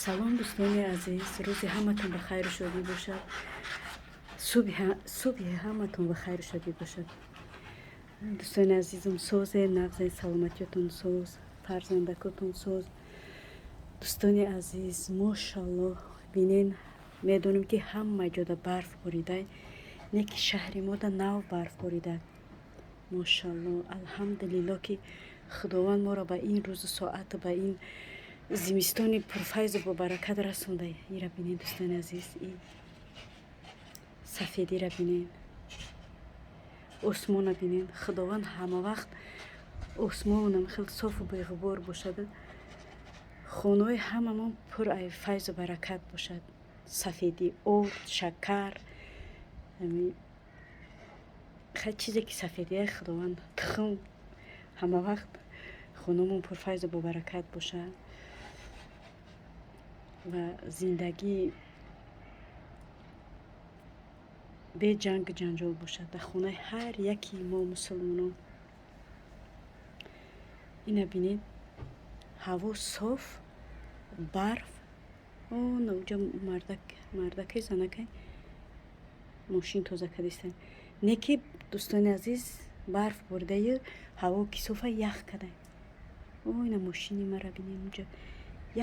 Салом, дӯстони азиз, рӯзи ҳаматон ба хайру шодӣ бошад. Субҳи ҳаматон ба хайру шодӣ бошад. Дӯстони азизам, созе, нағзе, саломатиётон соз, фарзандакотон соз. Дӯстони азиз, мошаллоҳ, бинен, медонем, ки ҳама ҷода барф борида, не ки шаҳри мода нав барф борида. Мошаллоҳ, алҳамдулиллоҳ, ки Худованд моро ба ин рӯзу соату ба ин зимистони пурфайзу бобаракат расонда. Ира бинен, дӯстони азиз, и сафедира бинен, осмона бинен. Худованд ҳамавақт осмонам хел софу беғубор бошад, хонаҳои ҳамамон пур файзу баракат бошад, сафедӣ, орд, шакар, хай чизе ки сафедия. Худованд тухм, ҳамавақт хонамон пурфайзу бобаракат бошад ва зиндагӣ бе ҷангу ҷанҷол бошад дар хонаи ҳар яки мо мусулмонон. Ина бинед, ҳаво соф, барф. Уҷа мардакай, занакай мошин тоза кардистанд. Не ки, дӯстони азиз, барф боридаю, ҳаво ки софа, ях карда. О, ина мошини мара бинед, уҷа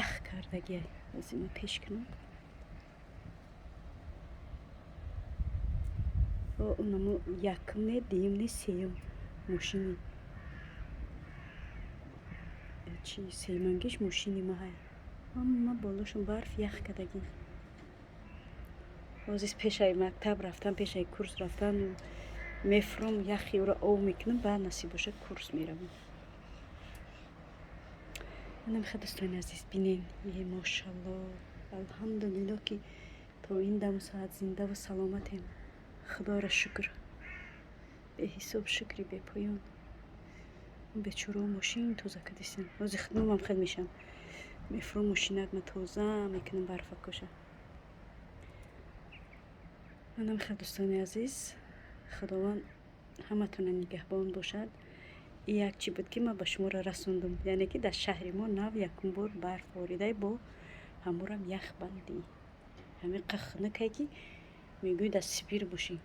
ях кардагия. Аз ма пеш кунам. Унамо якум не, дуюм не, сеюм мошини чи, сеюмангиш мошини маҳай. Ҳама болошон барф ях кардагӣ. Ҳозир пешаи мактаб рафтан, пешаи курс рафтан мефурам, яхи ӯро ов мекунам, баъд, насиб бошад, курс меравам. Анамиха, дӯстони азиз, бинен. Е, мошалло, алҳамдулиллоҳ, ки то ин даму соат зиндаву саломатем. Худоро шукр, беҳисоб шукри бепоён. Бечорао мошин тоза кардистанд. Ҳозир худмам хел мешавам, мефурам, мошинакма тоза мекунам, барфакоша. Анамиха, дӯстони азиз, Худованд ҳаматона нигаҳбон бошад. И як чӣ буд, ки ман ба шуморо расондум, яъне ки дар шаҳри мо нав якум бор барф боридай, бо ҳаморам яхбандӣ. Ҳамин қа хунукае, ки мегӯӣ дар Сибир бошӣ.